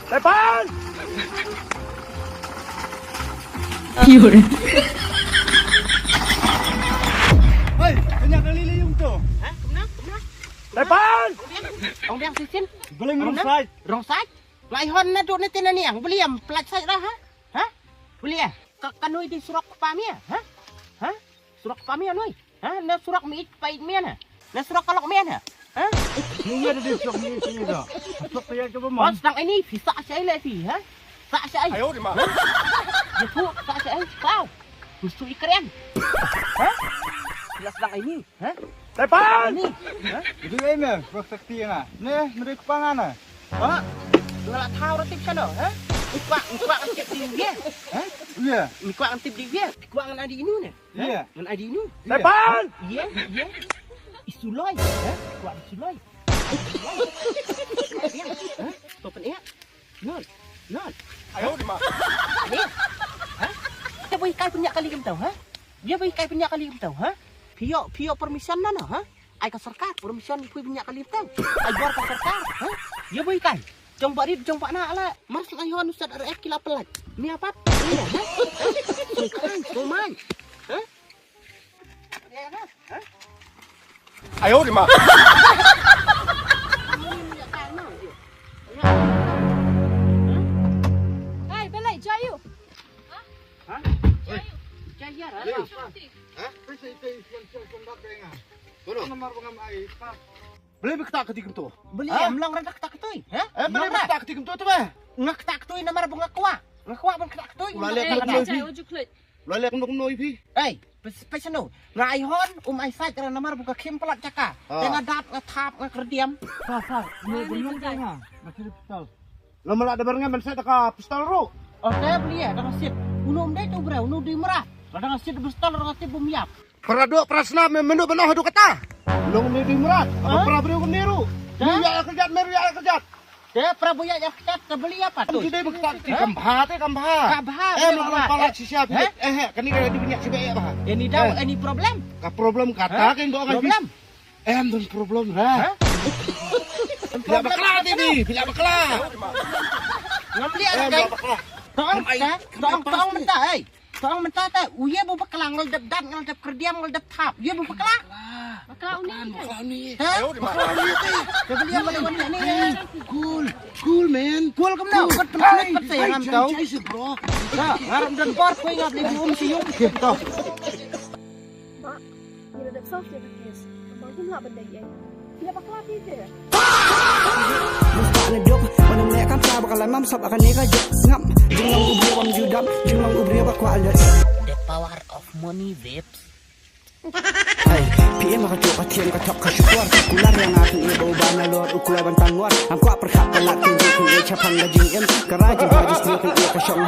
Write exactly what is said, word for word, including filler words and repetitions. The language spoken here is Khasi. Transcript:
Tepan! Yur. Hei, kena kali le yung tu. Ha? Kumno? Kumno? Tepan! Ong biang sisin. Beling wrong side. Wrong side? Lai hon na duk ni tina niang. Beliam pelat side dah, ha? Ha? Beliam. Ka kanui di surok pamia, ha? Ha? Surok pamia noi. Ha? Na surok mi pa ik mian ha? Na surok kalok mian ha? Ha? Ni ya di surok mi sini dah. Surok ya coba man. Bos dang ini pisa syai le pi, ha? Sa syai. Ayo di ma. Ya pu sa syai. Kau. Kusu ikren. Ha? Jelas dang ini, ha? Tepan! Ini. Ha? Itu ai me, surok sakti na. Ne, mereka pangan na. Ha? Ngala thau ratip sana, ha? Ikwa, ikwa kan tip di dia. Ha? Iya. Ikwa kan tip di dia. Ikwa kan adi inu ne. Iya. Ngan adi nu. Tepan! Iya, iya. Isuloi, ha? Kuat isuloi. Iya. Ha? Topen iya. Nol. Nol. Ayo di ma. Ni. Ha? Dia boleh kai punya kali kentau, ha? Dia boleh kai punya kali kentau, ha? Pio, pio permission na, ha? Ai ka sorkar, permission pui punya kali kentau. Ai bor ka sorkar, ha? Dia boleh kai. Jong ba rit jong ba na ala. Mar sngewhun u sat ar ek ki la pynlait. Mia pat. Mia, ha? So kind, so man. Ha? Ayo di ma. Hai, belai jayu. Ha? Jayu. Jayu. Ha? Kono? Beli bi kata kati kumto. Beli em long rada kata katoi, ha? Eh, beli bi kata kati kumto tu ba. Nga kata katoi namar ba nga kwah. Nga kwah ban kata katoi. Ula lek kumno. Ula lek kumno kumno ipi. Ei, pes pesano. Nga ai hon um ai sait ra namar ba ka khim palat jaka. Te nga dap nga thap nga kerdiam. Sa sa. Ni beli nga. Nga kiri pistol. Lama la da bar nga ban sait da ka pistol ru. Oh, te beli ya da ka sit. Unu um dei tu bre, unu dei mrad. Lada nga sit pistol ra nga tip bum yap. Para duk para snam mynta ba noh duk kata. Long ni di mrad. Apa para briew ni ru. Ni ya kerjat mer ya kerjat. Te para bu ya kerjat te beli apa tu? Kita bukta ti kambha te kambha. Kambha. Eh, long palat shisha. Eh, eh, kani ka di minyak sibek ya bah. Any doubt, any problem? Ka problem kata kan bawa kan. Problem. Em don problem ra. Pila bakla ti ni, pila bakla. Ngam liat. Tong, tong, tong mentah, eh. Tong mynta te, u ye bu bakla ngal dep dat, ngal dep kerdiam, ngal dep thap. Ye bu bakla. Bakla uni. Bakla uni. Te? Bakla uni te. Te beli apa dewan ni? Cool, cool man. Cool kumno? Kot penat kot saya ngam tahu. Bro. Ngaram dan por koi ngap ni bu um siung. Tahu. Mak, ngi la dep solve ïa ka case. Namar ngim lah ban dei ei. Ngi la bakla phi te. Musta na jop, mana meh kam sa bakal lam sap akan ni ka jop ngam. Jinglong u briew bam judam, jinglong u briew ba kwah alert. The power of money vapes. Hey, P M ka jop ka thiam ka thap ka syukur. Kular yang aku ia bau bana lor, ukulai ban tangor. Ang kwah perkhat pelat tinggi ku ia chapang ka jing em. Ka rajin ka jis ni ku ia ka shong.